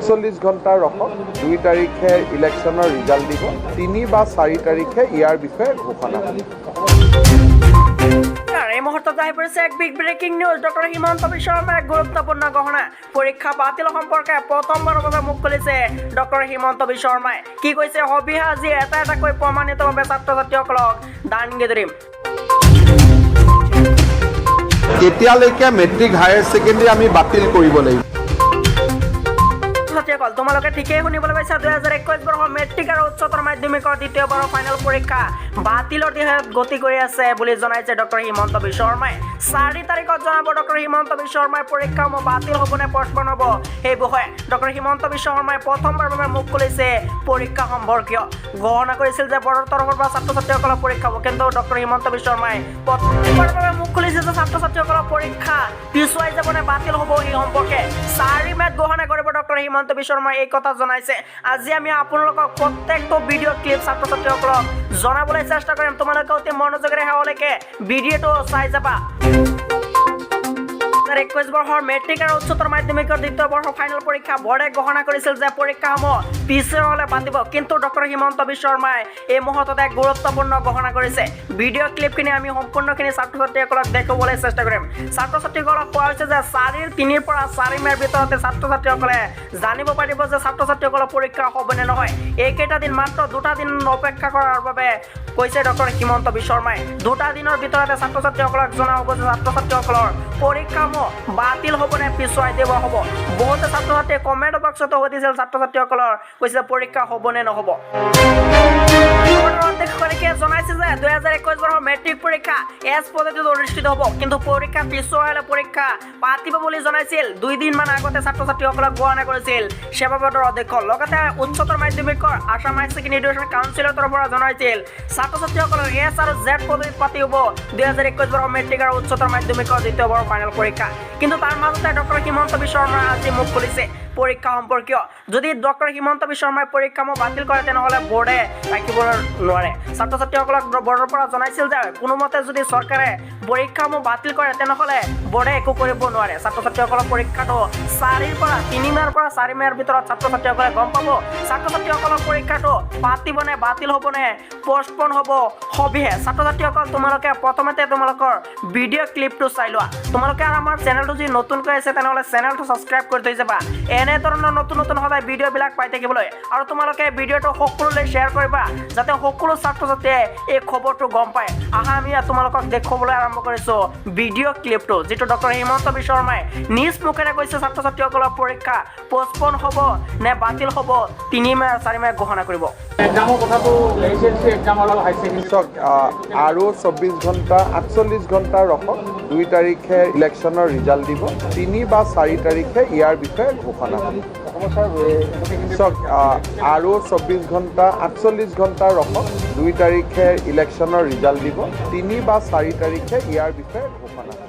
40 ঘণ্টা ৰখক। 2 তাৰিখে ইলেকশ্যনৰ ৰিজাল্ট দিব, 3 বা 4 তাৰিখে ইয়াৰ বিষয়ে ঘোষণা হ'ব। এই মুহূৰ্তত আহি পৰিছে এক big breaking news. Doctor Himanta Biswa শৰ্মাৰ এক গুৰুত্বপূৰ্ণ ঘোষণা। পৰীক্ষা বাতিল সম্পৰ্কে প্ৰথমবাৰৰ বাবে মুখ খুলিছে ডক্টৰ হিমন্ত বিশ্ব শৰ্মাই। কি কৈছে সবিশেষ আজি এটা এটাকৈ প্ৰমাণিতভাৱে ছাত্ৰ ছাত্ৰীসকলক দাঙি ধৰিম। তেতিয়ালৈকে মেট্ৰিক, হায়াৰ ছেকেণ্ডেৰী আমি বাতিল কৰিব লাগিব। ছাত্ৰীসকল, তোমালোকে ঠিকেই শুনিবলৈ পাইছা। 2021 বৰ্ষৰ মেট্ৰিক আৰু উচ্চতৰ মাধ্যমিকৰ দ্বিতীয় বাৰৰ ফাইনেল পৰীক্ষা বাতিলৰ দিশত গতি কৰি আছে বুলি জনাইছে ডক্টৰ হিমন্ত বিশ্ব শৰ্মাই। 4 তাৰিখত জনাব ডক্টৰ হিমন্ত বিশ্ব শৰ্মাই পৰীক্ষাসমূহ বাতিল হ'ব নে পষ্টপন হ'ব সেই বিষয়ে। ডক্টৰ হিমন্ত বিশ্ব শৰ্মাই প্ৰথমবাৰৰ বাবে মুখ খুলিছে পৰীক্ষা সম্পৰ্কীয়। ঘোষণা কৰিছিল যে বৰ্ডৰ তৰফৰ পৰা ছাত্ৰ ছাত্ৰীসকলৰ পৰীক্ষা হ'ব, কিন্তু ডক্টৰ হিমন্ত বিশ্ব শৰ্মাই প্ৰথমবাৰৰ বাবে মুখ খুলিছে যে ছাত্ৰ ছাত্ৰীসকলৰ পৰীক্ষা পিছুৱাই যাব নে বাতিল হ'ব সেই সম্পৰ্কে 4 মেত ঘোষণা কৰিব ডক্টৰ হিমন্ত বিশ্ব শৰ্মাই এই কথা জনাইছে। আজি আমি আপোনালোকক প্ৰত্যেকটো ভিডিঅ' ক্লিপ ছাত্ৰ ছাত্ৰীসকলক জনাবলৈ চেষ্টা কৰিম। তোমালোকে অতি মনোযোগেৰে শেষলৈকে ভিডিঅ'টো চাই যাবা। 2021 বৰ্ষৰ মেট্ৰিক আৰু উচ্চতৰ মাধ্যমিকৰ দ্বিতীয় বৰ্ষৰ ফাইনেল পৰীক্ষা বৰ্ডে ঘোষণা কৰিছিল যে পৰীক্ষাসমূহ পিছৰে পাতিব, কিন্তু ডক্টৰ হিমন্ত বিশ্ব শৰ্মাই এই মুহূৰ্তত এক গুৰুত্বপূৰ্ণ ঘোষণা কৰিছে। ভিডিঅ' ক্লিপখিনি আমি সম্পূৰ্ণখিনি ছাত্ৰ ছাত্ৰীসকলক দেখুৱাবলৈ চেষ্টা কৰিম। ছাত্ৰ ছাত্ৰীসকলক কোৱা হৈছে যে 3ৰ পৰা 4 মে'ৰ ভিতৰতে ছাত্ৰ ছাত্ৰীসকলে জানিব পাৰিব যে ছাত্ৰ ছাত্ৰীসকলৰ পৰীক্ষা হ'ব নে নহয়। এইকেইটা দিন, মাত্ৰ দুটা দিন অপেক্ষা কৰাৰ বাবে কৈছে ডক্টৰ হিমন্ত বিশ্ব শৰ্মাই। দুটা দিনৰ ভিতৰতে ছাত্ৰ ছাত্ৰীসকলক জনোৱা হ'ব যে ছাত্ৰ ছাত্ৰীসকলৰ পৰীক্ষাসমূহ বাতিল হ'ব নে পিছুৱাই দিব হ'ব। বহুতে ছাত্ৰ ছাত্ৰীয়ে কমেণ্ট বক্সতো সুধিছিল, ছাত্ৰ ছাত্ৰীসকলৰ কৈছে পৰীক্ষা হ'ব নে নহ'ব। অধ্যক্ষগৰাকীয়ে জনাইছে যে 2021 বৰ্ষৰ মেট্ৰিক পৰীক্ষা এছ পদ্ধতিত অনুষ্ঠিত হ'ব, কিন্তু পৰীক্ষা পিছুৱাই হ'লে পৰীক্ষা পাতিব বুলি জনাইছিল। 2 দিনমান আগতে ছাত্ৰ ছাত্ৰীসকলক ঘোষণা কৰিছিল সেৱা বৰ্ডৰ অধ্যক্ষ। লগতে উচ্চতৰ মাধ্যমিকৰ আছাম হায়াৰ ছেকেণ্ডেৰী এডুকেশ্যন কাউন্সিলৰ তৰফৰ পৰা জনাইছিল, ছাত্ৰ ছাত্ৰীসকলৰ এছ আৰু জেড পদ্ধতিত পাতিব 2021 বৰ্ষৰ মেট্ৰিক আৰু উচ্চতৰ মাধ্যমিকৰ দ্বিতীয় বৰ্ষৰ ফাইনেল পৰীক্ষা। কিন্তু তাৰ মাজতে ডক্টৰ হিমন্ত বিশ্ব শৰ্মাই আজি মুখ খুলিছে পৰীক্ষা সম্পৰ্কীয়। যদি ডক্টৰ হিমন্ত বিশ্ব শৰ্মাই পৰীক্ষাসমূহ বাতিল কৰে, তেনেহ'লে বৰ্ডে ৰাখিব নোৱাৰে। ছাত্ৰ ছাত্ৰীসকলক বৰ্ডৰ পৰা জনাইছিল যে কোনোমতে যদি চৰকাৰে পৰীক্ষাসমূহ বাতিল কৰে, তেনেহ'লে বৰ্ডে একো কৰিব নোৱাৰে। ছাত্ৰ ছাত্ৰীসকলৰ পৰীক্ষাটো 3 মে'ৰ পৰা 4 মে'ৰ ভিতৰত ছাত্ৰ ছাত্ৰীসকলে গম পাব ছাত্ৰ ছাত্ৰীসকলৰ পৰীক্ষাটো পাতিব নে বাতিল হ'ব নে পষ্টপন হ'ব সবিশেষ। ছাত্ৰ ছাত্ৰীসকল, তোমালোকে প্ৰথমতে তোমালোকৰ ভিডিঅ' ক্লিপটো চাই লোৱা। তোমালোকে আৰু আমাৰ চেনেলটো যদি নতুনকৈ আছে, তেনেহ'লে চেনেলটো ছাবস্ক্ৰাইব কৰি থৈ যাবা এনেধৰণৰ নতুন নতুন সদায় ভিডিঅ'বিলাক পাই থাকিবলৈ। আৰু তোমালোকে ভিডিঅ'টো সকলোলৈ শ্বেয়াৰ কৰিবা, যাতে সকলো ছাত্ৰ ছাত্ৰীয়ে এই খবৰটো গম পায়। আহা, আমি তোমালোকক দেখুৱাবলৈ আৰম্ভ কৰিছোঁ ভিডিঅ' ক্লিপটো, যিটো ডক্টৰ হিমন্ত বিশ্ব শৰ্মাই নিজ মুখেৰে কৈছে ছাত্ৰ ছাত্ৰীসকলৰ পৰীক্ষা পষ্টপন হ'ব নে বাতিল হ'ব 3 মে 4 মে ঘোষণা কৰিব। এক্সামৰ কথাটো, এইচএলচি এক্সাম আৰু হাই ছেকেণ্ডেৰী। চাওক, আৰু 24 ঘণ্টা, 48 ঘণ্টা ৰখক। 2 তাৰিখে ইলেকশ্যনৰ ৰিজাল্ট দিব, 3 বা 4 তাৰিখে ইয়াৰ বিষয়ে ঘোষণা হ'ব। অসমৰ ছাৰ এনেকৈ। চাওক, আৰু 24 ঘণ্টা, 48 ঘণ্টা ৰখক। 2 তাৰিখে ইলেকশ্যনৰ ৰিজাল্ট দিব, 3 বা 4 তাৰিখে ইয়াৰ বিষয়ে ঘোষণা হ'ব।